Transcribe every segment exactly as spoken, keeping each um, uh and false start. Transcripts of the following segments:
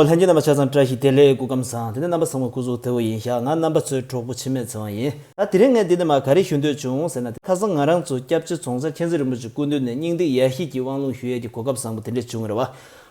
ལྷན་རྒྱས་རྣམ་པ་ཆ་ཚང་བཀྲ་ཤིས་བདེ་ལེགས། སྐུ་ཁམས་བཟང་། དེ་ནས་རྣམ་པ་ཚང་མ་སྐུ་གཟུགས་བདེ་པོ་ཡིན་ཤག་ང་རྣམ་པ་ཚོའི་གྲོགས་པོ་འཆི་མེད་ཚེ་དབང་ཡིན། ད་དེ་རིང་ངས་འདི་ནས་མར་ག་རེ་ཞུ་འདོད་བྱུང་ཟེར་ན། ཁ་སང་ང་རང་ཚོ་སྐྱབས་རྗེ་རྫོང་སར་མཁྱེན་བརྩེ་རིན་པོ་ཆེའི་སྐུ་མདུན་ནས་སྙིང་ཐིག་ཡ་བཞི་གི་དབང་ལུང་ཞུ་ཡས་ཀྱི་གོ་སྐབས་བཟང་པོ་དེ་འདྲ་བྱུང་བ་རེད་བ།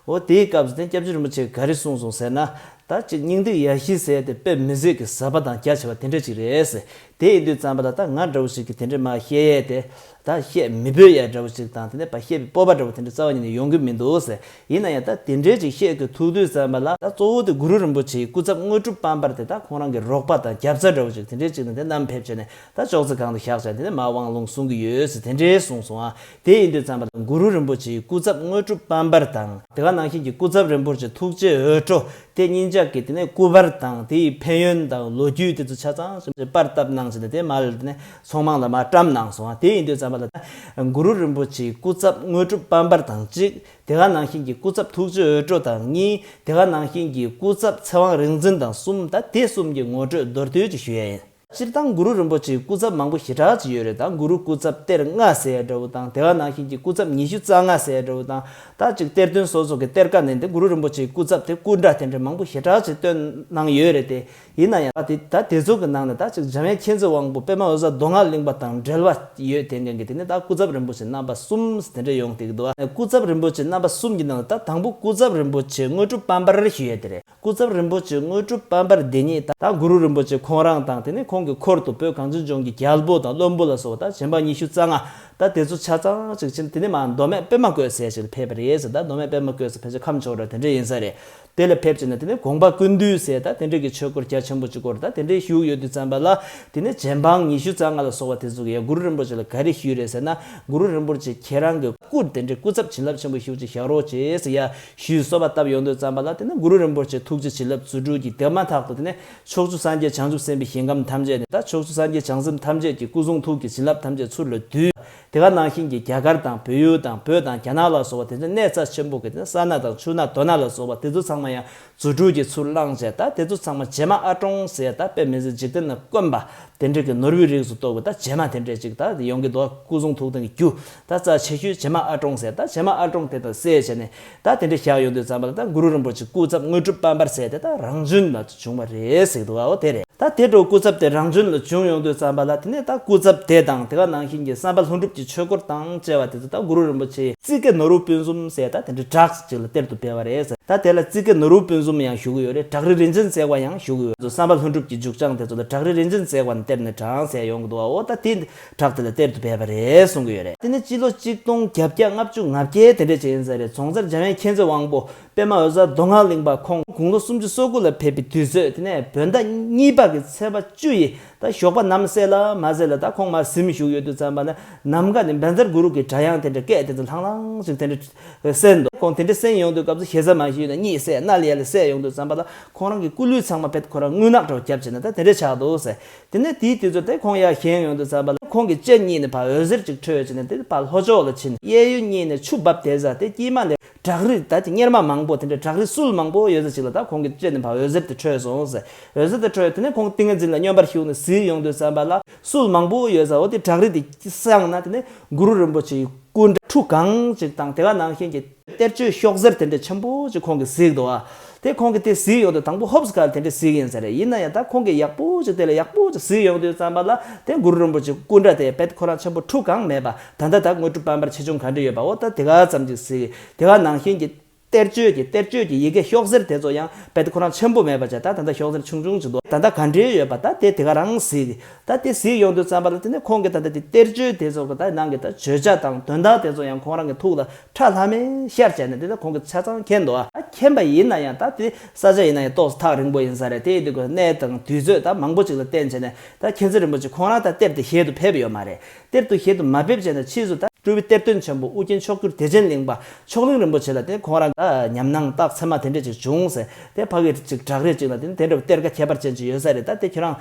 འོ་དེའི་སྐབས་སུ་དེ་སྐྱབས་རྗེ་རིན་པོ་ཆེས་ག་རེ་གསུངས་སོང་ཟེར་ན། ད་ཅིག་སྙིང་ཐིག་ཡ་བཞི་ཟེར་དེ་དཔེ་མི་སྲིད་ཀྱི་ཟབ་པ་དང་རྒྱ་ཆེ་བ་དེ་འདྲ་ཅིག་རེད་ཟེར། དེ་ཡིན་དུས་ཙམ་པ་ལ་ད་ང་འདྲ་བོ་ཞིག་གིས་དེ་འདྲ་མར་བཤད་ཡས་དེ། ད་བཤད་མི་ཕོད་ཡས་འདྲ་བོ་ཞིག་དང་། དེ་ནས་ཕར་བཤད་པའི་སྤོབས་པ་འདྲ་བོ་དེ་འདྲ་རྩ་བ་ཉིད་ནས་ཡོང་གི་མི་འདུག་ཟེར། ཡིན་ན་ཡང་ད་དེ་འདྲའི་ཅིག་བཤད་དགོས་ཐུག་དུས་ཙམ་པ་ལ། ད་གཙོ་བོ་དེ་གུ་རུ་རིན་པོ་ཆེའི་སྐུ་ཚབ་དངོས་གྲུབ་དཔལ་འབར་དེ་ད་ཁོང་རང་གི་རོགས་པ་དང་རྒྱབ་རྩ་འདྲ་བོ་ཞིག་དེ་འདྲའི་ཅིག་ནས་དེ་བསྣམས་ཕེབས་བྱས་ནས། ད་ཅོག་ཙེ་སྒང་དུ་བཞག་བྱས་དེ་ནས་མར་དབང་ལུང་གསུང་གི་ཡོད་ཟེར་དེ་འདྲའི་གསུངས་སོང་ཨ། དེ་ཡིན་དུས་ཙམ་པ་ལ་གུ་རུ་རིན་པོ་ཆེའི་སྐུ་ཚབ་དངོས་གྲུབ་དཔལ་འབར་དང་། དེ་ག་ནང་བཞིན་གྱི་སྐུ་ཚབ་རིན་པོ་ཆེ་ཐུགས་རྗེའི་འོད་འཕྲོ་དེ་གཉིས་ཆ་གི་དེ་ནས་སྐུ་པར་དང་། དེའི་ཕན་ཡོན་དང་ལོ་རྒྱུས་དེ་ཚོ་ཆ་ཚང་ཞིབ་ཅིག་པར་བཏབ་གནང་བྱས་ནས་དེ་མར་དེ་ནས་ཚོགས་མང་ལ་མར་བཀྲམ་གནང་སོང་ཨ། དེ་ཡིན་དུས་ཙམ་པ་ལ་གུ་རུ་རིན་པོ་ཆེའི་སྐུ་ཚབ་དངོས་གྲུབ་དཔལ་འབར་དང་གཅིག་དེ་ག་ནང་བཞིན་གྱི་སྐུ་ཚབ་ཐུགས་རྗེའི་འོད་འཕྲོ་དང་གཉིས། དེ་ག་ནང་བཞིན་གྱི་སྐུ་ཚབ་ཚེ་དབང་རིག་འཛིན་དང་གསུམ། ད་དེ་གསུམ་གྱི་ངོ་སྤྲོད་མདོར་བསྡུས་ཅིག་ཞུ་ཡ་ཡིན། སྤྱིར་བཏང་གུ་རུ་རིན་པོ་ཆེའི་སྐུ་ཚབ་མང་པོ་ཞེ་དྲག་ཅིག་ཡོད་རེད། ད་གུ་རུ་སྐུ་ཚབ་གཏེར་ལྔ་ཟེར་ཡ་འདྲ་བོ་དང་། དེ་ག་ནང་བཞིན་གྱི་སྐུ་ཚབ་ཉི་ཤུ་རྩ་ལྔ་ཟེར་ཡ་འདྲ་བོ་དང་། ད་ཅིག་གཏེར་སྟོན་སོ་སོ་གི་གཏེར་ཁ་ནས་འདི་གུ་རུ་རིན་པོ་ཆེའི་སྐུ་ཚབ་དེ་སྐུ་འདྲ་དེ་འདྲ་མང་པོ་ཞེ་དྲག་ཅིག་བཏོན་གནང་ཡོད་རེད་དེ། ཡིན་ན་ཡང་ད་དེ་ད་དེ་ཚོ་གི་ནང་ནས་ད་ཅིག་འཇམ་དབྱངས་མཁྱེན་བརྩེ་དབང་པོ་པདྨ་འོད་ཟེར་མདོ་སྔགས་གླིང་པ་དང་འབྲེལ་བ་ཡོད་དེ་འགན་གྱི་དེ་ནས་ད་སྐུ་ཚབ་རིན་པོ་ཆེ་རྣམ་པ་གསུམ་དེ་འདྲ་ཡོང་བསྡད་ཀྱི་འདུག་ཨ། སྐུ་ཚབ་རིན་པོ་ཆེ་རྣམ་པ་གསུམ་གྱི་ནང་ནས་ད་དང་པོ་སྐུ་ཚབ་རིན་པོ་ཆེ་དངོས་གྲུབ་དཔལ་འབར་ཞུ་ཡས་དེ་རེད། སྐུ་ཚབ་རིན་པོ་ཆེ་དངོས་གྲུབ་དཔལ་འབར་འདི་ཉིད་ད་ད་གུ་རུ་རིན་པོ་ཆེ་ཁོང་རང་དང་། དེ་ནས་ཁོང་གི་འཁོར་དུ་བོད་གངས་ཅན་ལྗོངས་ཀྱི་རྒྱལ་པོ་དང་བློན་པོ་ལ་སོགས་པ་ད་རྗེ་འབངས་ཉི་ཤུ་རྩ་ལྔ། ད་དེ་ཚོ་ཆ་ཚང་ཅིག་ཕྱིན། དེ་ནས་མར་མདོ་སྨད་པདྨ་བཀོད་ཟེར་ཞིག་ལ་ཕེབས་པ་རེད་ཟེར། ད་མདོ་སྨད་པདྨ་བཀོད་ཟེར་ཕལ་ཆེར་ཁམས་ཕྱོགས་ར་དེ་འདྲ་ཡིན་ས་རེད། དེ་ལ་ཕེབས་ཕྱིན་ནས་དེ་ནས་དགོངས་པ་ཀུན་འདུས་ཟེར་ད་དེ་འདྲ་གི་ཆོས་སྐོར་རྒྱ་ཆེན་པོ་ཅིག་སྐོར་ད་དེ་འདྲའི་བཞུགས་ཡོད་དུས་ཙམ་པ་ལ། དེ་ནས་རྗེ་འབངས་ཉི་ཤུ་རྩ་ལྔ་ལ་སོགས་པ་དེ་ཚོ་གིས་ཡ་གུ་རུ་རིན་པོ་ཆེ་ལ་ག་རེ་ཞུས་རེད་ཟེར་ན། གུ་རུ་རིན་པོ་ཆེ་ཁྱེད་རང་གི་སྐུ་དེ་འདྲའི་སྐུ་ཚབ་བྱིན་རླབས་ཆེན་པོ་ཞེ་པོ་ཅིག་བཞག་རོགས་བྱེད་ཟེར་ཡ་ཞུས་གསོལ་བ་བཏབ་ཡོང་དུས་ཙམ་པ་ལ། དེ་ནས་གུ་རུ་རིན་པོ་ཆེ་ཐུགས་རྗེ་བྱིན་རླབས་རྫུ་འཕྲུལ་གྱིས། དེ་མ་ཐག་ཏུ་དེ་ནས་ཕྱོགས་བཅུ་སངས་རྒྱས་བྱང་ཆུབ་སེམས་དཔའི་ཞིང་ཁམས་ཐམས་ཅད་ནས་ད་ཕྱོགས་བཅུ་སངས་རྒྱས་བྱང་སེམས་ཐམས་ཅད་ཀྱི་སྐུ་གསུང་ཐུགས་ཀྱི་བྱིན་རླབས་ཐམས་ཅད་ཚུར་ལ་བསྡུས། དེ་ག་ནང་བཞིན་གྱི་རྒྱ་གར་དང་བལ་ཡུལ་དང་བོད་དང་རྒྱ་ནག་ལ་སོགས་པ་དེ་ཚོ་གནས་རྩ་ཆེན་པོ་གི་དེ་ནས་ས་སྣ་དང་ཆུ་སྣ་རྡོ་སྣ་ལ་སོགས་པ་དེ་ཚོ་ཚང་མ་ཡང་རྫུ་འཕྲུལ་གྱིས་ཚུར་བླངས་བྱས། ད་དེ་ཚོ་ཚང་མ་བྱེ་མ་ཨ་ཀྲོང་ཟེར་ད་དཔེ་མི་སྲིད་འཇིག་རྟེན་ན་དཀོན་པ་དེ་འདྲ་གི་ནོར་བུའི་རིགས་སུ་གཏོགས་པའི་ད་བྱེ་མ་དེ་འདྲ་ཅིག་ད་ཡོང་གི་འདུག་སྐུ་གསུང་ཐུགས་ལྡན་གྱི་རྒྱུ་ད་རྩ་ཆེ་ཤོས་བྱེ་མ་ཨ་ཀྲོང་ཟེར། ད་བྱེ་མ་ཨ་ཀྲོང་དེ་དང་བསྲེས་བྱས་ནས་ད་དེ་འདྲ་བཞག་ཡོང་དུས་ཙམ་པ་ལ། ད་གུ་རུ་རིན་པོ་ཆེ་སྐུ་ཚབ་དངོས་གྲུབ་དཔལ་འབར་ཟེར་དེ་ད་རང་བྱོན་ལ་བྱུང་བ་རེད་ཟེར་གི་འདུག་བ། འོ་དེ་རེད། ད་དེ་འདྲ་སྐུ་ཚབ་དེ་རང་བྱོན་ལ་བྱུང་ཡོང་དུས་ཙམ་པ་ལ། དེ་ནས་ད་སྐུ་ཚབ་དེ་དང་དེ་ག་ནང་བཞིན་གྱི་བསམ་པ་ལྷུན་གྲུབ་ཀྱི་ཆོས་སྐོར་དང་བཅས་པ་དེ་ཚོ་ད་གུ་རུ་རིན་པོ་ཆེས་ཙི་གེ་ནོར་བུ་ཕུན་སུམ་ཟེར་ད་དེ་འདྲའི་བྲག་ཅིག་ལ་གཏེར་དུ་སྦས་པ་རེད་ཟེར། ད་དེ་ལ་ཙི་གེ་ནོར་བུ་ཕུན་སུམ་ཡང་ཞུ་གི་ཡོད་རེད། བྲག་རི་རིན་ཆེན་ཟེར་བ་ཡང་ཞུ་གི་ཡོད། བསམ་པ་ལྷུན་གྲུབ་ཀྱི་མཇུག་བྱང་དེ་ཚོ་ལ་བྲག་རི་རིན་ཆེན་ཟེར་བ་ནས་གཏེར་ནས་དྲངས་ཟེར་ཡོང་གི་འདུག་བ། འོ་ད་དེ་བྲག་དེ་ལ་གཏེར་དུ་སྦས་པ་རེད་གསུང་གི་ཡོད་རེད། དེ་ནས་སྤྱི་ལོ་གཅིག་སྟོང་བརྒྱད་བརྒྱ་ལྔ་བཅུ་ང་བརྒྱད་དེ་འདྲ་ཅིག་ཡིན་ས་རེད། རྫོང་སར་འཇམ་དབྱངས་མཁྱེན་བརྩེ་དབང་པོ་པདྨ་འོད་ཟེར་མདོ་སྔགས་གླིང་པ་ཁོང་དགུང་ལོ་སུམ་ཅུ་སོ་དགུ་ལ་ཕེབས་པའི་དུས་ཚོད། དེ་ནས་བོད་ཟླ་གཉིས་པ་གི་ཚེས་པ་བཅུ་ཡི་ད་ཞོགས་པ་ནམ་གསལ་ལ་མ་གསལ་ལ་ད་ཁོང་མར་གཟིམ་བཞུགས་ཡོད་དུས་ཙམ་པ་ན། ནམ་མཁའ་ནས་བཛྲ་གུ་རུ་གི་སྒྲ་དབྱངས་དེ་འདྲ་སྐད་དེ་ཚོ་ལྷང་ལྷང་ཞིག་དེ་འདྲ་གསན་འདུག་ཁོང་དེ་འདྲ་གསན་ཡོང་དུས་སྐབས་སུ་ཞེ་ས་མ་ཞུས་ན་གཉིད་སད་ན་ལ་ཡ་ལ་སད་ཡོང་དུས་ཙམ་པ་ལ། ཁོང་རང་གི་སྐུ་ལུས་ཚང་མ་བེད་ཁོ་རང་རྔུལ་ནག་འདྲ་བོ་བརྒྱབ་བྱས་ནས་ད་དེ་འདྲ་ཆགས་འདུག་ཟེར། དེ་ནས་དེའི་དུས་ཚོད་དེ་ཁོང་ཡར་བཞེངས་ཡོང་དུས་ཙམ་པ་ལ། ཁོང་གི་ལྕེ་གཉིས་ནས་ཕར་འོད་ཟེར་ཅིག་འཕྲོས་བྱས་ནས་དེ་ཕར་ལྷོ་ཕྱོགས་ལ་ཕྱིན། གཡས་གཡོན་གཉིས་ནས་ཆུ་འབབ་བསྡད་ས་དེ་དཀྱིལ་མ་ནས་བྲག་རི་ད་དེ་གཉེར་མ་མང་པོ་དེ་འདྲ་བྲག་རི་སུལ་མང་པོ་ཡོད་ས་ཅིག་ལ་ད་ཁོང་གི་ལྕེ་ནས་ཕར་འོད་ཟེར་དེ་འཕྲོས་སོང་ཟེར། འོད་ཟེར་དེ་འཕྲོས། དེ་ནས་ཁོང་ཏིང་ངེ་འཛིན་ལ་སྙོམས་པར་ཞུགས་ནས་གཟིགས་ཡོང་དུས་ཙམ་པ་ལ། སུལ་མང་པོ་ཡོད་ས་འོ་དེ་བྲག་རི་དེ་སངས་ན། དེ་ནས་གུ་རུ་རིན་པོ་ཆེའི་སྐུ་འདྲ་ཁྲུ་གང་ཅིག་དང་དེ་ག་ནང་བཞིན་གྱི་གཏེར་ཆོས་ཤོག་སེར་དེ་འདྲ་ཆེན་པོ་ཅིག་ཁོང་གིས་གཟིགས་འདུག་ཨ། དེ་ཁོང་གིས་དེ་གཟིགས་ཡོང་དུས་དང་པོ་ཧོབ་སི་ཁ་ལ་དེ་འདྲ་གཟིགས་ཡིན་ས་རེད། ཡིན་ན་ཡང་ད་ཁོང་གིས་ཡག་པོ་ཅིག་དེ་ལ་ཡག་པོ་ཅིག་གཟིགས་ཡོང་དུས་ཙམ་པ་ལ། དེ་གུ་རུ་རིན་པོ་ཆེའི་སྐུ་འདྲ་དེ་བེད་ཁོ་རང་ཆེན་པོ་ཁྲུ་གང་མེད་པ། ད་ལྟ་ད་དངོས་གྲུབ་དཔལ་འབར་ཆེ་ཆུང་ག་འདྲ་ཡོད་པ་འོ་ད་དེ་ག་ཙམ་ཅིག་གཟིགས། དེ་ག་ནང་བཞིན་གྱི་གཏེར་ཆོས་ཀྱི་གཏེར་ཆོས་ཀྱི་ཡི་གེ་ཤོག་སེར་དེ་ཚོ་ཡང་བེད་ཁོ་རང་ཆེན་པོ་མེད་པ་བྱས། ད་ད་ལྟ་ཤོག་སེར་ཆུང་ཆུང་ཅིག་འདུག་ད་ལྟ་ག་འདྲའི་ཡོད་པ་ད་དེ་དེ་ག་རང་གཟིགས། ད་དེ་གཟིགས་ཡོང་དུས་ཙམ་པ་ལ། དེ་ནས་ཁོང་གིས་ད་ལྟ་དེ་གཏེར་ཆོས་དེ་ཚོ་གི་ད་ནང་གི་ད་བརྗོད་བྱ་དང་དོན་དག་དེ་ཚོ་ཡང་ཁོང་རང་གི་ཐུགས་ལ་ཁྲ་ལྷམ་མེ་ཤར་བྱས་ནས་དེ་ད་ཁོང་གིས་ཆ་ཚང་མཁྱེན་འདུག་ཨ། མཁྱེན་པ་ཡིན་ན་ཡང་ད་དེ་ས་ཆ་ཡིན་ན་ཡང་ཏོག་ཙམ་ཐག་རིང་པོ་ཡིན་ས་རེད། དེ་ཡིན་དུས་ཁོ་གནས་དང་དུས་ཚོད་ད་མང་པོ་ཅིག་ལ་བརྟེན་བྱས་ནས་ད་མཁྱེན་བརྩེ་རིན་པོ་ཆེ་ཁོང་རང་ད་གཏེར་དེ་བཞེས་དུ་ཕེབས་ཡོད་མ་རེད། གཏེར་དུ་བཞེས་དུ་མ་ཕེབས་བྱས་ནས་ཕྱིས་སུ་ད་སྤྲུལ་པའི་གཏེར་སྟོན་ཆེན་པོ་ཨུ་རྒྱན་མཆོག་གྱུར་བདེ་ཆེན་གླིང་པ་མཆོག་གླིང་རིན་པོ་ཆེ་ལ་དེ་ཁོང་རང་ཉམས་སྣང་རྟགས་མཚན་མ་དེ་འདྲ་ཅིག་བྱུང་ཟེར། དེ་ཕ་གི་ཅིག་བྲག་རི་ཅིག་ལ་དེ་དེ་འདྲ་བའི་གཏེར་ཁ་ཁྱད་པར་ཅན་ཅིག་ཡོད་ས་རེད། ད་དེ་ཁྱེད་རང་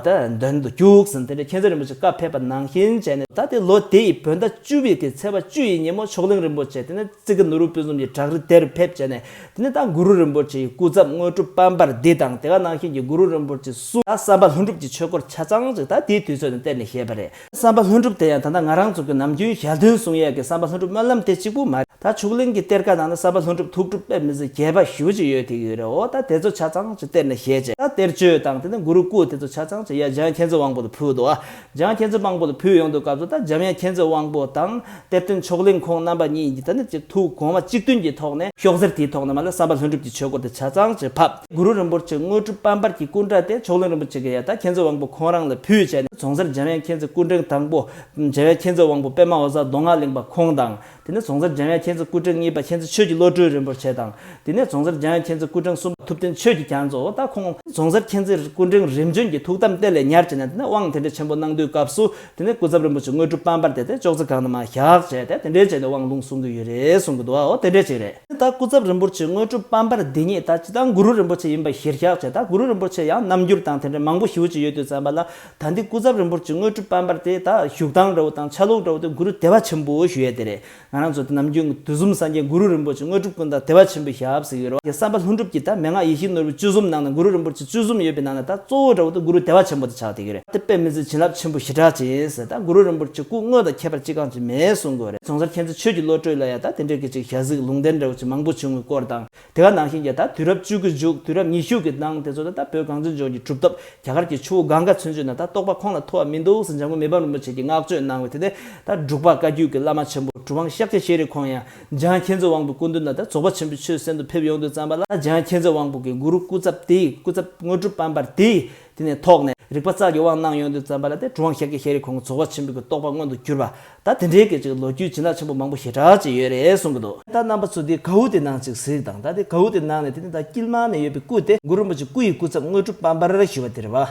ད་འདོན་དུ་བཅུག་ཟེར་དེ་འདྲ་མཁྱེན་བརྩེ་རིན་པོ་ཆེ་བཀའ་ཕེབས་པ་ནང་བཞིན་བྱས་ནས། ད་དེ་ལོ་དེ་ཡི་བོད་ཟླ་བཅུ་པའི་གི་ཚེས་པ་བཅུ་ཡི་ཉིན་མོ་མཆོག་གླིང་རིན་པོ་ཆེ་དེ་ནས་ཙི་གེ་ནོར་བུ་ཕུན་སུམ་གྱི་བྲག་རི་དེར་ཕེབས་བྱས་ནས། དེ་ནས་ད་གུ་རུ་རིན་པོ་ཆེའི་སྐུ་ཚབ་དངོས་གྲུབ་དཔལ་འབར་འདི་དང་དེ་ག་ནང་བཞིན་གྱི་གུ་རུ་རིན་པོ་ཆེ་གསུམ་ད་བསམ་པ་ལྷུན་གྲུབ་ཀྱི་ཆོས་སྐོར་ཆ་ཚང་ཅིག་ད་དེའི་དུས་ཚོད་ནས་གཏེར་ནས་བཞེས་པ་རེད། བསམ་པ་ལྷུན་གྲུབ་དེ་ཡང་ད་ལྟ་ང་རང་ཚོ་གི་ནམ་རྒྱུན་ཞལ་ མདུན་བཟུང་ཡས་ཀྱི་བསམ་པ་ལྷུན་གྲུབ་སྨོན་ལམ་དེ་གཅིག་པུ་མ་རེད། ད་ཕྱོགས་གླིང་གི་གཏེར་ཁ་ནང་ན་བསམ་པ་ལྷུན་གྲུབ་ཐུགས་སྒྲུབ་དཔེ་མི་སྲིད་རྒྱས་པ་ཞེ་པོ་ཅིག་ཡོད་དེ་ཡོད་རེད། འོ་ད་དེ་ཚོ་ཆ་ཚང་ཅིག་གཏེར་ནས་བཞེས་བྱས། ད་གཏེར་ཆོས་དང་དེ་ནས་གུ་རུ་སྐུ་དེ་ཚོ་ཆ་ཚང་ཅིག་ཡ་འཇམ་དབྱངས་མཁྱེན་བརྩེ་དབང་པོ་ལ་ཕུལ་འདུག་ཨ། འཇམ་དབྱངས་མཁྱེན་བརྩེ་དབང་པོ་ལ་ཕུལ་ཡོང་དུས་སྐབས་སུ། ད་འཇམ་དབྱངས་མཁྱེན་བརྩེ་དབང་པོ་དང་གཏེར་སྟོན་ཕྱོགས་གླིང་ཁོང་རྣམ་པ་གཉིས་ཀྱིས་ད་ནི་ཅིག་ཐུགས་དགོངས་པ་གཅིག་མཐུན་གྱི་ཐོག་ནས་ཤོག་སེར་དེའི་ཐོག་ནས་མ་ལ་བསམ་པ་ལྷུན་གྲུབ་ཀྱི་ཆོས་སྐོར་དེ་ཆ་ཚང་ཅིག་ཕབ། གུ་རུ་རིན་པོ་ཆེ་དངོས་གྲུབ་པད་འབར་གྱི་སྐུ་འདྲ་དེ་ཕྱོགས་གླིང་རིན་པོ་ཆེ་གིས་ཡ་ད་མཁྱེན་བརྩེ་དབང་པོ་ཁོང་རང་ལ་ཕུལ་བྱས་ནས། རྫོང་སར་འཇམ་དབྱངས་མཁྱེན་བརྩེ་སྐུ་ཕྲེང་དང་པོ། འཇམ་དབྱངས་མཁྱེན་བརྩེ་དབང་པོ་པདྨ་འོད་གསལ་མདོ་སྔགས་གླིང་པ་ཁོང་དང་། དེ་ནས་རྫོང་སར་འཇམ་དབྱངས་མཁྱེན་བརྩེ་སྐུ་ཕྲེང་གཉིས་པ་མཁྱེན་བརྩེ་ཆོས་ཀྱི་བློ་གྲོས་རིན་པོ་ཆེ་དང་། དེ་ནས་རྫོང་སར་འཇམ་དབྱངས་མཁྱེན་བརྩེ་སྐུ་ཕྲེང་གསུམ་པ་ཐུབ་བསྟན་ཆོས་ཀྱི་རྒྱ་མཚོ། ད་ཁོང་རྫོང་སར་མཁྱེན་བརྩེ་སྐུ་ཕྲེང་རིམ་བྱོན་གྱི་ཐུགས་དམ་གཏེར་ལས་ཉར་བྱས་ནས། དེ་ནས་དབང་དེ་འདྲ་ཆེན་པོ་གནང་དུས་སྐབས་སུ། དེ་ནས་སྐུ་ཚབ་རིན་པོ་ཆེ་དངོས་གྲུབ་པད་འབར་དེ་དེ་ཅོག་ཙེ་སྒང་ནས་མར་བཞག་བྱས་ཏེ་དེ་འདྲའི་བྱས་ནས་དབང་ལུང་གསུང་གི་ཡོད་རེད་གསུང་གི་འདུག་ཨ། འོ་དེ་འདྲ་ཅིག་རེད། ད་སྐུ་ཚབ་རིན་པོ་ཆེ་དངོས་གྲུབ་པད་འབར་འདི་ཉིད་ད་སྤྱིར་བཏང་གུ་རུ་རིན་པོ་ཆེ་ཡིན་པ་གཞིར་བཞག་བྱས། ད་གུ་རུ་རིན་པོ་ཆེ་ཡང་རྣམ་འགྱུར་དང་དེ་འདྲ་མང་པོ་ཞེ་པོ་ཅིག་ཡོད་དུས་ཙམ་པ་ལ། ད་འདི་སྐུ་ཚབ་རིན་པོ་ཆེ་དངོས་གྲུབ་པད་འབར་དེ་ད་བཞུགས་སྟངས་འདྲ་བོ་དང་ཆ་ལུགས་འདྲ་བོ་དེ་གུ་རུ་བདེ་བ་ཆེན་པོ་ཞུ་ཡས་དེ་རེད། ང་རང་ཚོ་དེ་ནམ་རྒྱུན་དུས་གསུམ་སངས་རྒྱས་གུ་རུ་རིན་པོ་ཆེ་དངོས་གྲུབ་ཀུན་བདག་བདེ་བ་ཆེན་པོའི་ཞབས་ཟེར་གྱི་རེད་བ། དེ་བསམ་པ་ལྷུན་གྲུབ་ཀྱི་ད་མན་ངག་ཡིད་བཞིན་ནོར་བུ་བཅུ་གསུམ་ནང་ན་གུ་རུ་རིན་པོ་ཆེ་བཅུ་གསུམ་ཡོད་པའི་ནང་ན། ད་གཙོ་བོ་འདྲ་བོ་དེ་གུ་རུ་བདེ་བ་ཆེན་པོ་དེ་ཆགས་བསྡད་ཀྱི་རེད། དེ་དཔེ་མི་སྲིད་བྱིན་རླབས་ཆེན་པོ་ཞེ་དྲག་ཅིག་ཡིན་ཟེར། ད་གུ་རུ་རིན་པོ་ཆེ་སྐུ་དངོས་དང་ཁྱད་པར་ཅི་གང་ཅིག་མེད་གསུང་གི་རེད། རྫོང་སར་མཁྱེན་བརྩེ་ཆོས་ཀྱི་བློ་གྲོས་ལ་ཡ་ད་དེ་འདྲའི་གི་ཅིག་ཞལ་གཟིགས་ལུང་བསྟན་འདྲ་བོ་ཅིག་མང་པོ་བྱུང་བའི་སྐོར་དང་། དེ་ག་ནང་བཞིན་གྱི་ད་དུས་རབས་བཅུ་དགུ་མཇུག་དུས་རབས་ཉི་ཤུ་གི་ནང་དེ་ཚོ་ད་ད་བོད་གངས་ཅན་ལྗོངས་ཀྱི་གྲུབ་ཐོབ། རྒྱ་གར་གྱི་ཆུ་བོ་གངྒཱ་ཚུན་ཆད་ན་ད་རྟོགས་པ་ཁོང་ལ་ཐོབ་པ་མི་འདུག་ཟེར་འཇམ་མགོན་མི་ཕམ་རིན་པོ་ཆེ་གིས་བསྔགས་བརྗོད་གནང་བའི་དེ་ནས་ད་འབྲུག་པ་བཀའ་བརྒྱུད་ཀྱི་བླ་མ་ཆེན་པོ་གྲུབ་དབང་ཤཱཀྱ་ཤྲཱི་ཁོང་ཡང་འཇམ་དབྱངས་མཁྱེན་བརྩེ་དབང་པོའི་སྐུ་མདུན་ན་ད་རྫོགས་པ་ཆེན་པོའི་ཆོས་གསན་དུ་ཕེབས་ཡོང་དུས་ཙམ་པ་ལ། འཇམ་དབྱངས་མཁྱེན་བརྩེ་དབང་པོ་གི་གུ་རུ་སྐུ་ཚབ་དེའི་སྐུ་ཚབ་དངོས་གྲུབ་པད་འབར་དེའི་དེ་ནས་ཐོག་ནས་རིག་པ་རྩལ་གྱི་དབང་གནང་ཡོང་དུས་ཙམ་པ་ལ། དེ་གྲུབ་དབང་ཤཱཀྱ་ཤྲཱི་ཁོང་གི་རྫོགས་པ་ཆེན་པོའི་གི་རྟོགས་པ་མངོན་དུ་གྱུར་པ། ད་དེ་འདྲའི་གི་ཅིག་ལོ་རྒྱུས་བྱིན་རླབས་ཆེན་པོ་མང་པོ་ཞེ་དྲག་ཅིག་ཡོད་རེད་གསུང་གི་འདུག་ད་རྣམ་པ་ཚོ་འདི་གའུ་དེ་ནང་ཅིག་གཟིགས་དང་། ད་དེ་གའུ་དེ་ནང་ནས་དེ་ནི་ད་དཀྱིལ་མ་ནས་ཡོད་པའི་སྐུ་དེ་གུ་རུ་རིན་པོ་ཆེ་སྐུ་ཡི་སྐུ་ཚབ་དངོས་གྲུབ་པད་འབར་ཞུ་བ་དེ་རེད་བ།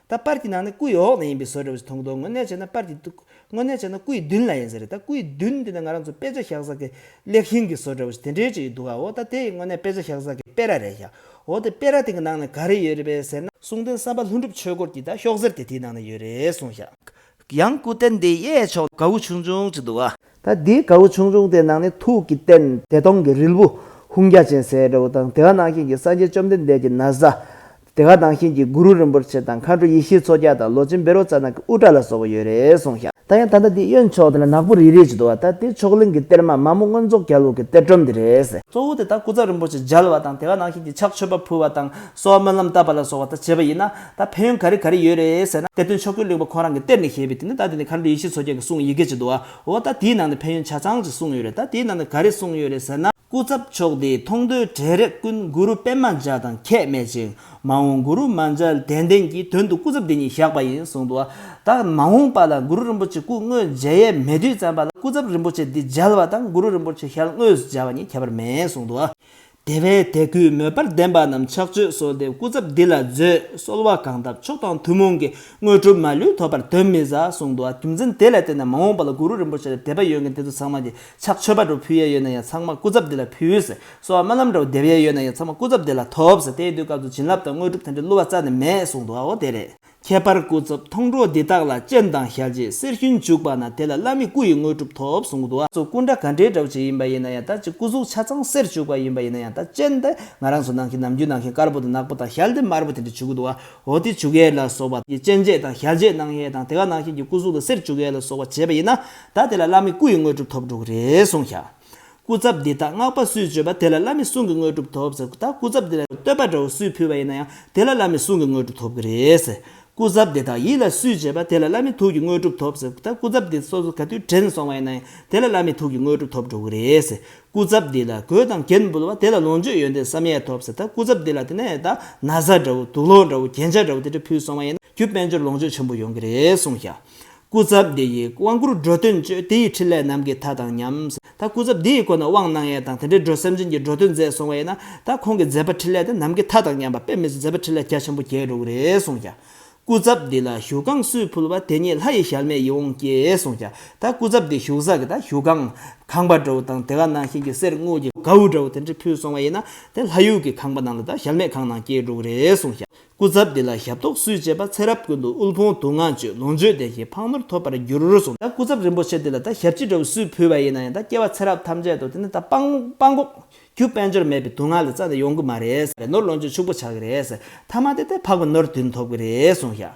ད་པར་གྱི་ནང་ནས་སྐུ་ཡི་འོག་ན་ཡིན་པའི་བཟོ་འདྲ་བོ་ཞིག་མཐོང་གི་འདུག་དངོས་གནས་བྱས་ན་པར་གྱི་དངོས་གནས་བྱས་ན་སྐུ་ཡི་མདུན་ལ་ཡིན་ས་རེད། ད་སྐུ་ཡི་མདུན་དེ་ནི་ང་རང་ཚོ་དཔེ་ཆ་བཞག་ས་གི་ལེགས་ཤིང་གི་བཟོ་འདྲ་བོ་ཞིག་དེ་འདྲའི་ཅིག་འདུག་ག་འོ་ད་དེ་ཡི་དངོས་གནས་དཔེ་ཆ་བཞག་ས་གི་སྤེ་ར་རེད་ཤག་འོ་དེ་སྤེ་ར་དེ་གི་ནང་ནས་ག་རེ་ཡོད་རེད་པས་ཟེར་ན། གསུང་རྟེན་བསམ་པ་ལྷུན་གྲུབ་ཆོས་སྐོར་གྱི་ད་ཤོག་སེར་དེ་དེའི་ནང་ན་ཡོད་རེད་གསུངས་ཤག་ཡང་སྐུ་རྟེན་དེའི་གཡས་ཕྱོགས་གའུ་ཆུང་ཆུང་ཅིག་འདུག་ག་ད་དེའི་གའུ་ཆུང་ཆུང་དེའི་ནང་ནས་ཐུགས་ཀྱི་རྟེན་བདེ་སྟོང་གི་རིལ་བུ་ཧཱུྃ་བརྒྱ་ཅན་ཟེར་འདྲ་བོ་དང་། དེ་ག་ནང་བཞིན་གྱི་སངས་རྒྱས་བཅོམ་ལྡན་འདས་ཀྱི་ན་བཟའ། དེ་ག་ནང་བཞིན་གྱི་གུ་རུ་རིན་པོ་ཆེ་དང་མཁའ་འགྲོ་ཡེ་ཤེས་མཚོ་རྒྱལ་དང་ལོ་ཆེན་བཻ་རོ་ཙ་ན་གི་དབུ་སྐྲ་ལ་སོགས་པ་ཡོད་རེད་གསུངས་ཤག་ད་ཡང་ད་ལྟ་འདི་གཡོན་ཕྱོགས་དེ་ལ་ནག་པོ་རིལ་རིལ་ཅིག་འདུག་ག་ད་དེ་ཕྱོགས་གླིང་གི་གཏེར་མ་མ་མོ་མངོན་རྫོགས་རྒྱལ་པོ་གི་གཏེར་སྒྲོམ་དེ་རེད་ཟེར། གཙོ་བོ་དེ་ད་སྐུ་ཚབ་རིན་པོ་ཆེ་མཇལ་བ་དང་། དེ་ག་ནང་བཞིན་གྱི་ཕྱག་མཆོད་པ་ཕུལ་བ་དང་། གསོལ་བ་སྨོན་ལམ་བཏབ་པ་ལ་སོགས་པ་ད་བྱས་པ་ཡིན་ན། ད་ཕན་ཡོན་ག་རེ་ག་རེ་ཡོད་རེད་ཟེར་ན། གཏེར་སྟོན་ཕྱོགས་ཀྱི་གླིང་པ་ཁོ་རང་གི་གཏེར་ནས་བཞེས་པའི་དེ་ནི་ད་དེ་ནི་མཁའ་འགྲོ་ཡེ་ཤེས་མཚོ་རྒྱལ་གྱི་གསུང་ཡི་གེ་ཅིག་འདུག་ག་འོ་ད་དེའི་ནང་ནས་ཕན་ཡོན་ཆ་ཚང་ཅིག་གསུངས་ཡོད་རེད། ད་དེའི་ནང་ནས་ག་རེ་གསུངས་ཡོད་རེད་ཟེར་ན། སྐུ་ཚབ་མཆོག་འདི་མཐོང་ཐོས་གྲལ་རིམ་ཀུན། གུ་རུ་པདྨ་འཇའ་དང་ཁྱད་མེད་ཅིང་། མ་འོངས་གུ་རུ་མ་མཇལ་དད་ལྡན་གྱི། དོན་དུ་སྐུ་ཚབ་འདི་ཉིད་བཞག་པ་ཡིན་གསུངས་འདུག་ག་ད་མ་འོངས་པ་ལ་གུ་རུ་རིན་པོ་ཆེ་སྐུ་དངོས་མཇལ་ཡས་མེད་དུས་ཙམ་པ་ལ་སྐུ་ཚབ་རིན་པོ་ཆེ་འདི་མཇལ་བ་དང་གུ་རུ་རིན་པོ་ཆེ་ཞལ་དངོས་སུ་མཇལ་བ་གཉིས་ཁྱད་པར་མེད་གསུངས་འདུག་ག་དེ་བས་དད་གུས་མོས་པར་ལྡན་པ་རྣམས་ཕྱག་མཆོད་གསོལ་ཏེ། སྐུ་ཚབ་འདི་ལ་མཛོད། གསོལ་བ་གང་བཏབ་མཆོག་དང་ཐུན་མོང་གི། དངོས་གྲུབ་མ་ལུས་ཐོབ་པར་དོན་མི་ཟ་གསུངས་འདུག་ག་རྒྱུ་མཚན་དེ་ལ་བརྟེན་ནས་མ་འོངས་པ་ལ་གུ་རུ་རིན་པོ་ཆེ་ལ་དད་པ་ཡོད་མཁན་དེ་ཚོ་ཚང་མ་གྱིས་ཕྱག་མཆོད་པ་འདྲ་བོ་ཕུལ་ཡས་ཡོད་ན་ཡང་ཚང་མ་སྐུ་ཚབ་འདི་ལ་ཕུལ་ཟེར། གསོལ་བ་སྨོན་ལམ་འདྲ་བོ་འདེབས་ཡས་ཡོད་ན་ཡང་ཚང་མ་སྐུ་ཚབ་འདི་ལ་ཐོབ་ཟེར། དེའི་དུས་སྐབས་སུ་བྱིན་རླབས་དང་དངོས་གྲུབ་དེ་འདྲ་བསླུ་བ་རྩ་ནས་མེད་གསུངས་འདུག་ག་འོ་དེ་རེད། ཁྱད་པར་སྐུ་ཚབ་མཐོང་གྲོལ་འདི་དག་ལ། སྤྱན་དང་ཞལ་མཇལ་གསེར་ཞུན་བྱུག་པ་ན། དེ་ལ་བླ་མའི་སྐུ་ཡི་དངོས་གྲུབ་ཐོབ་གསུངས་འདུག་ག་སྐུ་འདྲ་ག་འདྲའི་འདྲ་བོ་ཅིག་ཡིན་པ་ཡིན་ན་ཡང་། ད་ཅིག་སྐུ་གཟུགས་ཆ་ཚང་གསེར་བྱུག་པ་ཡིན་པ་ཡིན་ན་ཡང་། ད་སྤྱན་དེ་ང་རང་ཚོ་ནང་བཞིན་ནམ་རྒྱུན་ནང་བཞིན་དཀར་པོ་དང་ནག་པོ་དང་། ཞལ་དེ་དམར་པོ་དེ་འདྲ་བྱུག་གི་འདུག་ག་འོ་དེ་བྱུག་ཡས་ལ་སོགས་པ་སྤྱན་འབྱེད་དང་ཞལ་འབྱེད་གནང་ཡས་དང་། དེ་ག་ནང་བཞིན་གྱི་སྐུ་གཟུགས་ལ་གསེར་བྱུག་ཡས་ལ་སོགས་པ་བྱས་པ་ཡིན་ན། ད་དེ་ལ་བླ་མའི་སྐུ་ཡི་དངོས་གྲུབ་ཐོབ་འགྲོ་གི་རེད་གསུངས་ཤག་སྐུ་ཚབ་འདི་དག་བསྔགས་པ་སུས་བརྗོད་པ། དེ་ལ་བླ་མའི་གསུང་གི་དངོས་གྲུབ་ཐོབ་ཟེར། ད་སྐུ་ཚབ་འདི་ལ་བསྟོད་པ་འདྲ་བོ་སུས་ཕུལ་བ་ཡིན་ན་ཡང་། དེ་ལ་བླ་མའི་གསུང་གི་དངོས་གྲུབ་ཐོབ་ཀྱི་རེད་ཟེར། སྐུ་ཚབ་འདི་དག་ཡིད་ལ་སུས་བྱེད་པ། དེ་ལ་བླ་མའི་ཐུགས་ཀྱི་དངོས་གྲུབ་ཐོབ་ཟེར། ད་སྐུ་ཚབ་འདི་སོ་སོ་ག་དུས་དྲན་སོང་བ་ཡིན་ན་ཡང་། དེ་ལ་བླ་མའི་ཐུགས་ཀྱི་དངོས་གྲུབ་ཐོབ་འགྲོ་གི་རེད་ཟེར། སྐུ་ཚབ་འདི་ལ་གོས་དང་རྒྱན་འབུལ་བ། དེ་ལ་ལོངས་སྤྱོད་ཡོན་ཏན་བསམ་ཡས་ཐོབ་ཟེར། ད་སྐུ་ཚབ་འདི་ལ་དེ་ནས་ད་ན་བཟའ་འདྲ་བོ་དུག་སློག་འདྲ་བོ་རྒྱན་ཆ་འདྲ་བོ་དེ་འདྲ་ཕུལ་སོང་བ་ཡིན་ན། རྒྱུ་དཔལ་འབྱོར་ལོངས་སྤྱོད་ཆེན་པོ་ཡོང་གི་རེད་གསུངས་ཤག་སྐུ་ཚབ་འདི་ཡིས་དབང་བསྐུར་འགྲོ་དོན་སྤྱོད། དེ་ཡི་ཕྲིན་ལས་ནམ་མཁའི་མཐའ་དང་མཉམ། ད་སྐུ་ཚབ་འདི་ཡི་སྒོ་ནས་དབང་གནང་ཡས་དང་དེ་འདྲའི་འགྲོ་སེམས་ཅན་གྱི་འགྲོ་དོན་མཛད་སོང་བ་ཡིན་ན། ད་ཁོང་གི་མཛད་པ་འཕྲིན་ལས་དེ་ནམ་མཁའི་མཐའ་དང་མཉམ་པ། དཔེ་མི་སྲིད་མཛད་པ་འཕྲིན་ལས་རྒྱ་ཆེན་པོ་རྒྱས་འགྲོ་གི་རེད་གསུངས་ཤག་སྐུ་ཚབ་འདི་ལ་བཞུགས་ཁང་སུས་ཕུལ་བ། དེ་ཉིད་ལྷ་ཡི་གཞལ་མེད་ཡིད་འོང་སྐྱེས་གསུངས་ཤག་ད་སྐུ་ཚབ་འདི་བཞུགས་ས་གི་ད་བཞུགས་ཁང་ཁང་པ་འདྲ་བོ་དང་། དེ་ག་ནང་བཞིན་གྱི་གསེར་དངུལ་གྱི་གའུ་འདྲ་བོ་དེ་འདྲ་ཕུལ་སོང་བ་ཡིན་ན། དེ་ལྷ་ཡུལ་གྱི་ཁང་པ་ནང་ལ་ད་གཞལ་མེད་ཁང་ནང་སྐྱེས་འགྲོ་གི་རེད་གསུངས་ཤག་སྐུ་ཚབ་འདི་ལ་ཞབས་ཏོག་སུས་བྱེད་པ། ཚེ་རབས་ཀུན་ཏུ་དབུལ་ཕོངས་སྡུག་བསྔལ་སྤྱོད། ལོངས་སྤྱོད་བདེ་གཤེགས་ཕག་ནོར་ཐོབ་པར་འགྱུར་གསུངས། ད་སྐུ་ཚབ་རིན་པོ་ཆེ་འདི་ལ་ད་ཞབས་ཕྱི་འདྲ་བོ་སུས་ཕུལ་བ་ཡིན་ན་ཡང་། ད་སྐྱེ་བ་ཚེ་རབས་ཐམས་ཅད་དུ་དེ་ནི་ད་སྤང་སྤང་སྒོ་རྒྱུ་དཔལ་འབྱོར་མེད་པའི་སྡུག་བསྔལ་ལ་རྩ་ནས་ཡོང་གི་མ་རེད་ཟེར། ནོར་ལོངས་སྤྱོད་ཕྱུག་པོ་ཆགས་ཀྱི་རེད་ཟེར། ཐ་མ་དེ་དེ་འཕགས་པའི་ནོར་བདུན་ཐོབ་ཀྱི་རེད་གསུངས་ཤག་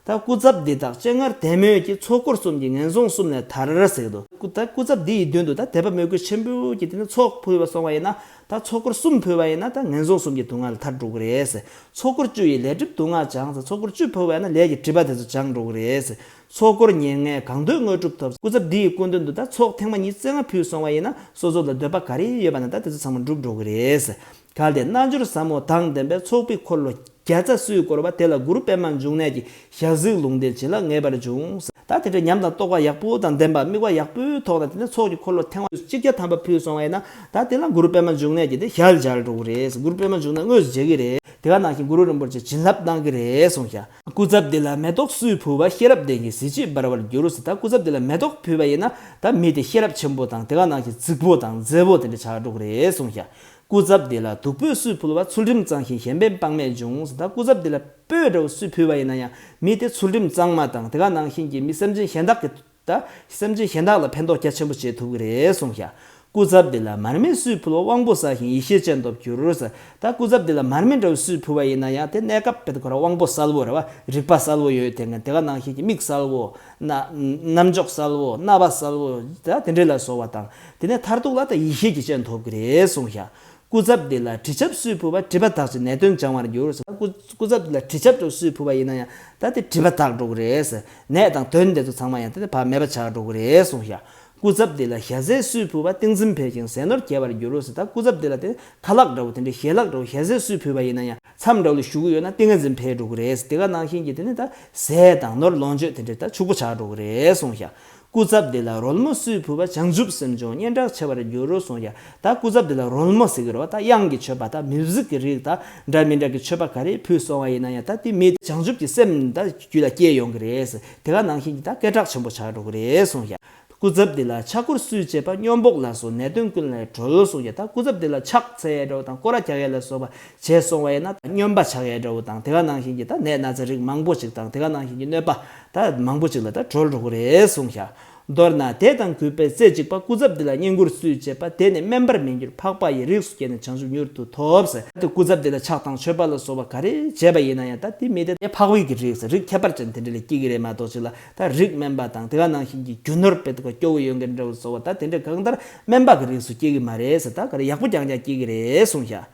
ད་སྐུ་ཚབ་འདི་དག་སྤྱན་སྔར་དད་མོས་ཀྱིས་ཚོགས་འཁོར་གསུམ་གྱི་ངན་སོང་གསུམ་ལས་ཐར་ཟེར་གྱི་འདུག་སྐུ་ད་སྐུ་ཚབ་འདི་ཡི་མདུན་དུ་ད་དད་པ་མོས་གུས་ཆེན་པོས་ཀྱིས་དེ་ནས་ཚོགས་ཕུལ་བ་སོང་བ་ཡིན་ན། ད་ཚོགས་འཁོར་གསུམ་ཕུལ་བ་ཡིན་ན་ད་ངན་སོང་གསུམ་གྱི་སྡུག་བསྔལ་ལས་ཐར་འགྲོ་གི་རེད། ཚོགས་འཁོར་བཅུ་ཡི་ལས་སྒྲིབ་སྡུག་བསྔལ་སྦྱངས། ཚོགས་འཁོར་བཅུ་ཕུལ་བ་ཡིན་ན་ལས་ཀྱི་སྒྲིབ་པ་དེ་ཚོ་སྦྱངས་འགྲོ་གི་རེད། ཚོགས་འཁོར་མྱ་ངན་གང་འདོད་དངོས་གྲུབ་ཐོབ། སྐུ་ཚབ་འདི་ཡི་སྐུ་མདུན་དུ་ད་ཚོགས་ཐེངས་མ་གཉིས་རྩ་ལྔ་ཕུལ་སོང་བ་ཡིན་ན་སོ་སོ་ལ་འདོད་པ་ག་རེ་ཡོད་པ་ན་ད་དེ་ཚོ་ཚང་མ་འགྲུབ་འགྲོ་གི་རེད། གལ་ཏེ་རྣལ་འབྱོར་ཟབ་མོ་དང་ལྡན་པས་ཚོགས་པའི་འཁོར་ལོ་བརྒྱ་རྩ་སུས་བསྐོར་བ་དེ་ལ་གུ་རུ་པདྨ་འབྱུང་གནས་ཀྱི་ཞལ་གཟིགས་ལུང་བསྟན་བྱིན་རླབས་ངེས་པར་འབྱུང་། ད་དེ་འདྲའི་ཉམས་དང་རྟོགས་པ་ཡག་པོ་དང་ལྡན་པ་དམིགས་པ་ཡག་པོའི་ཐོག་ནས་དེ་ནས་ཚོགས་ཀྱི་འཁོར་ལོ་ཐེངས་མ་གཅིག་བརྒྱ་ཐམ་པ་ཕུལ་སོང་བ་ཡིན་ན་ད་དེ་ལ་གུ་རུ་པདྨ་འབྱུང་གནས་ཀྱི་དེ་ཞལ་མཇལ་འགྲོ་གི་རེད། གུ་རུ་པདྨ་འབྱུང་གནས་དངོས་སུ་མཇལ་གི་རེད། དེ་ག་ནང་བཞིན་གུ་རུ་རིན་པོ་ཆེ་བྱིན་རླབས་གནང་གི་རེད་གསུངས་ཤག་སྐུ་ཚབ་འདི་ལ་མེ་ཏོག་སུས་ཕུལ་བ་ཤེས་རབ་ལྡན་གྱི་གཟི་བརྗིད་འབར་བར་འགྱུར་ཟེར། ད་སྐུ་ཚབ་འདི་ལ་མེ་ཏོག་ཕུལ་བ་ཡིན་ན་ད་མི་དེ་ཤེས་རབ་ཆེན་པོ་དང་དེ་ག་ནང་བཞིན་རྫིག་པོ་དང་མཛེས་པོ་དེ་འདྲ་ཆགས་འགྲོ་གི་རེད་གསུངས་ཤག་སྐུ་ཚབ་འདི་ལ་བདུག་སྤོས་སུས་ཕུལ་བ་ཚུལ་ཁྲིམས་གཙང་ཞིང་གཞན་ཕན་དཔག་མེད་འབྱུང་ཟེར། ད་སྐུ་ཚབ་འདི་ལ་སྤོས་འདྲ་བོ་སུས་ཕུལ་བ་ཡིན་ན་ཡང་མི་དེ་ཚུལ་ཁྲིམས་གཙང་མ་དང་དེ་ག་ནང་བཞིན་གྱི་མི་སེམས་ཅན་གཞན་དག་གི་ད་སེམས་ཅན་གཞན་དག་ལ་ཕན་ཐོགས་རྒྱ་ཆེན་པོ་བྱེད་ཐུབ་ཀྱི་རེད་གསུངས་ཤག་སྐུ་ཚབ་འདི་ལ་མར་མེ་སུས་ཕུལ་བ་དབང་པོ་གསལ་ཞིང་ཡེ་ཤེས་ཅན་དུ་འགྱུར་ཟེར། ད་སྐུ་ཚབ་འདི་ལ་མར་མེ་འདྲ་བོ་སུས་ཕུལ་བ་ཡིན་ན་ཡང་དེ་གནས་སྐབས་དཔེ་ཁོ་རང་དབང་པོ་གསལ་བོ་རེད་བ། རིག་པ་གསལ་བོ་ཡོད་དེ་ངན་དེ་ག་ནང་བཞིན་གྱི་མིག་གསལ་བོ། རྣ་རྣམ་འཇོག་གསལ་བོ། རྣ་བ་གསལ་བོ། ད་དེ་འདྲས་ལ་སོགས་པ་དང་དེ་ནས་མཐར་ཐུག་ལ་ད་ཡེ་ཤེས་ཀྱི་སྤྱན་ཐོབ་ཀྱི་རེད་གསུངས་ཤག་སྐུ་ཚབ་འདི་ལ་དྲི་ཆབ་སུས་ཕུལ་བ་སྒྲིབ་པ་དག་ཅིང་ནད་གདོན་སྦྱང་བར་འགྱུར་ཟེར། སྐུ་སྐུ་ཚབ་འདི་ལ་དྲི་ཆབ་འདྲ་བོ་སུས་ཕུལ་བ་ཡིན་ན་ཡང་ད་དེ་སྒྲིབ་པ་དག་འགྲོ་གི་རེད་ཟེར། ནད་དང་གདོན་དེ་ཚོ་ཚང་མ་ཡང་དེ་ཕར་མེད་པ་ཆགས་འགྲོ་གི་རེད་གསུངས་ཤག་སྐུ་ཚབ་འདི་ལ་ཞལ་ཟས་སུས་ཕུལ་བ་ཏིང་འཛིན་འཕེལ་ཞིང་ཟས་ནོར་རྒྱས་པར་འགྱུར་ཟེར། ད་སྐུ་ཚབ་འདི་ལ་དེ་ཁ་ལག་འདྲ་བོ་དེ་འདྲའི་ཞལ་ལག་འདྲ་བོ་ཞལ་ཟས་སུས་ཕུལ་བ་ཡིན་ན་ཡང་མཚམས་འདྲ་བོ་ལ་བཞུགས་ཀྱི་ཡོད་ན་ཏིང་ངེ་འཛིན་འཕེལ་འགྲོ་གི་རེད། དེ་ག་ནང་བཞིན་གྱི་དེ་ནི་ད་ཟས་དང་ནོར་ལོངས་སྤྱོད་དེ་འདྲ་ད་ཕྱུག་པོ་ཆགས་འགྲོ་གི་རེད་གསུངས་ཤག་སྐུ་ཚབ་འདི་ལ་རོལ་མོ་སུས་ཕུལ་བ་བྱང་ཆུབ་སེམས་བྱུང་སྙན་གྲགས་ཆེ་བར་འགྱུར་གསུངས་ཤག་ད་སྐུ་ཚབ་འདི་ལ་རོལ་མོ་ཟེར་གི་རེད་བ། ད་དབྱངས་ཀྱི་མཆོད་པ་ད་མིའུ་ཟིག་གི་རིགས་ད་འདྲ་མི་འདྲ་གི་མཆོད་པ་ག་རེ་ཕུལ་སོང་བ་ཡིན་ན་ཡང་ད་དེ་མི་བྱང་ཆུབ་ཀྱི་སེམས་ད་རྒྱུད་ལ་སྐྱེ་ཡོང་གི་རེད། དེ་ག་ནང་བཞིན་གྱི་ད་སྐད་གྲགས་ཆེན་པོ་ཆགས་འགྲོ་གི་རེད་གསུངས་ཤག་སྐུ་ཚབ་འདི་ལ་ཕྱག་སྐོར་སུས་བྱེད་པ་སྨྱོ་འབོག་ལ་སོགས་ནད་གདོན་ཀུན་ལས་གྲོལ་གསུངས་ཤག་ད་སྐུ་ཚབ་འདི་ལ་ཕྱག་འཚལ་ཡས་འདྲ་བོ་དང་སྐོར་ར་རྒྱག་ཡས་ལ་སོགས་པ་བྱས་སོང་བ་ཡིན་ན་སྨྱོན་པ་ཆགས་ཡས་འདྲ་བོ་དང་དེ་ག་ནང་བཞིན་གྱི་ད་ནད་ན་ཚ་རིགས་མང་པོ་ཞིག་དང་དེ་ག་ནང་བཞིན་གྱི་གནོད་པ་ད་མང་པོ་ཞིག་ལ་ད་གྲོལ་འགྲོ་གི་རེད་གསུངས་ཤག་མདོར་ན་དད་དང་གུས་པས་རྩེ་གཅིག་པ། སྐུ་ཚབ་འདི་ལ་བསྙེན་བཀུར་སུས་བྱེད་པ། དེ་ནི་དམན་པར་མི་འགྱུར། འཕགས་པ་ཡི་རིགས་སུ་སྐྱེས་ནས་བྱང་ཆུབ་མྱུར་དུ་ཐོབ་ཟེར། དེ་སྐུ་ཚབ་འདི་ལ་ཕྱག་དང་མཆོད་པ་ལ་སོགས་པ་ག་རེ་བྱས་པ་ཡིན་ན་ཡང་ད་དེ་མི་དེ་འཕགས་པའི་གི་རིགས་ཟེར་རིགས་ཁྱད་པར་ཅན་དེ་འདྲ་ལ་སྐྱེ་གི་རེད་མ་གཏོགས་ཅིག་ལ་ད་རིགས་དམན་པ་དང་དེ་ག་ནང་བཞིན་གྱི་རྒྱུ་ནོར་དཔེ་དེ་ག་སྐྱོ་བོ་ཡོད་མཁན་འདྲ་བོ་སོགས་པ་ད་དེ་འདྲ་གང་ལྟར་དམན་པ་གི་རིགས་སུ་སྐྱེ་གི་མ་རེད་ཟེར། ད་ག་རེ་ཡག་པོ་རྐྱང་རྐྱང་སྐྱེ་གི་རེད་གསུངས་ཤག་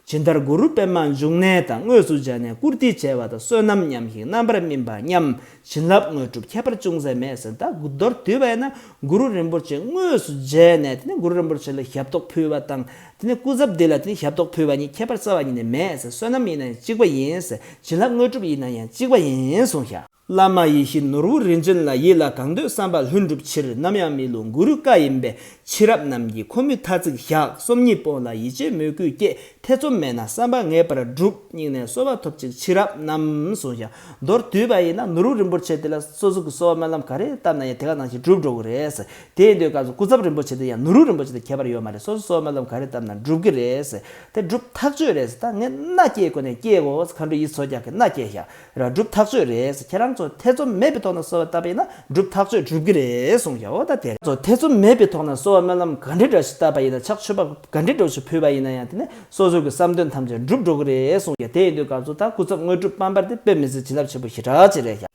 ཇི་ལྟར་གུ་རུ་པདྨ་འབྱུང་གནས་དང་། དངོས་སུ་མཇལ་ནས་བཀུར་སྟི་བྱས་པ་དང་། བསོད་ནམས་མཉམ་ཞིང་རྣམ་པར་སྨིན་པ་མཉམ། བྱིན་རླབས་དངོས་གྲུབ་ཁྱད་པར་ཅུང་ཟད་མེད་ཟེར། ད་མདོར་བསྡུས་པ་ཡིན་ན་གུ་རུ་རིན་པོ་ཆེ་དངོས་སུ་མཇལ་ནས་དེ་ནས་གུ་རུ་རིན་པོ་ཆེ་ལ་ཞབས་ཏོག་ཕུལ་བ་དང་དེ་ནས་སྐུ་ཚབ་འདི་ལ་དེ་ནས་ཞབས་ཏོག་ཕུལ་བ་གཉིས་ཁྱད་པར་རྩ་བ་ཉིད་ནས་མེད་ཟེར། བསོད་ནམས་ཡིན་ན་ཡང་གཅིག་པ་ཡིན་ཟེར། བྱིན་རླབས་དངོས་གྲུབ་ཡིན་ན་ཡང་གཅིག་པ་ཡིན་གསུངས་ཤག་བླ་མ་ཡིད་བཞིན་ནོར་བུ་རིན་ཆེན་ལ། ཡིད་ལ་གང་འདོད་བསམ་པ་ལྷུན་གྲུབ་ཕྱིར། ནམ་ཡང་མི་བསླུ་གུ་རུ་བཀའ་ཡིན་པས། ཕྱི་རབས་རྣམས་ཀྱིས་ཁོ་མོས་ཐ་ཚིག་བཞག་སོམ་ཉི་སྤོང་ལ་ཡིད་ཆེས་མོས་གུས་བསྐྱེད། ཐེ་ཚོམ་མེད་ན་བསམ་པ་ངེས་པར་འགྲུབ། སྙིང་ནས་གསོལ་བ་ཐོབ་ཅིག་ཕྱི་རབས་རྣམས་གསུངས་ཤག་མདོར་བསྡུས་པ་ཡིན་ན་ནོར་བུ་རིན་པོ་ཆེ་དེ་ལ་སོ་སོ་གི་གསོལ་བ་སྨོན་ལམ་ག་རེ་བཏབ་ན་ཡང་དེ་ག་ནང་བཞིན་འགྲུབ་འགྲོ་གི་རེད། དེ་ཡིན་དུས་སྐབས་སུ་སྐུ་ཚབ་རིན་པོ་ཆེ་དེ་ཡང་ནོར་བུ་རིན་པོ་ཆེ་དང་ཁྱད་པར་ཡོད་མ་རེད། སོ་སོ་གསོལ་བ་སྨོན་ལམ་ག་རེ་བཏབ་ན་འགྲུབ་གི་རེད། དེ་འགྲུབ་ཐག་ཆོད་རེད། ད་ངས་མནའ་སྐྱེལ་དགོས་ནས་སྐྱེལ་དགོས། མཁའ་འགྲོ་ཡིད་མཚོ་རྒྱག་གི་མནའ་སྐྱེལ་ཤག་ར་འགྲུབ་ཐག་ཆོད་རེད། ཁྱེད་རང་ཚོ་ཐེ་ཚོམ་མེད་པའི་ཐོག་ནས་གསོལ་བ་བཏབ་པ་ཡིན་ན་འགྲུབ་ཐག་ཆོད་འགྲུབ་ཀྱི་རེད་གསུངས་ཤག་འོ་ད་དེ་རེད། ཚོ་ཐེ་ཚོམ་མེད་པའི་ཐོག་ནས་གསོལ་བ་སྨོན་ལམ་ག་འདྲ་འདྲ་ཞིག་བཏབ་པ་ཡིན་ན། ཕྱག་མཆོད་པ་ག་འདྲ་འདྲ་ཞིག་ཕུལ་བ་ཡིན་ན་ཡང་དེ་ནི་སོ་སོ་གི་བསམ་དོན་ཐམས་ཅད་འགྲུབ་འགྲོ་གི་རེད་གསུངས་ཤག་དེ་ཡིན་དུས་སྐབས་སུ་ད་སྐུ་ཚབ་དངོས་གྲུབ་སྤངས་པ་དེ་དཔེ་མི་སྲིད་བྱིན་རླབས་ཆེན་པོ་ཞེ་དྲག་ཅིག་རེད་ཤག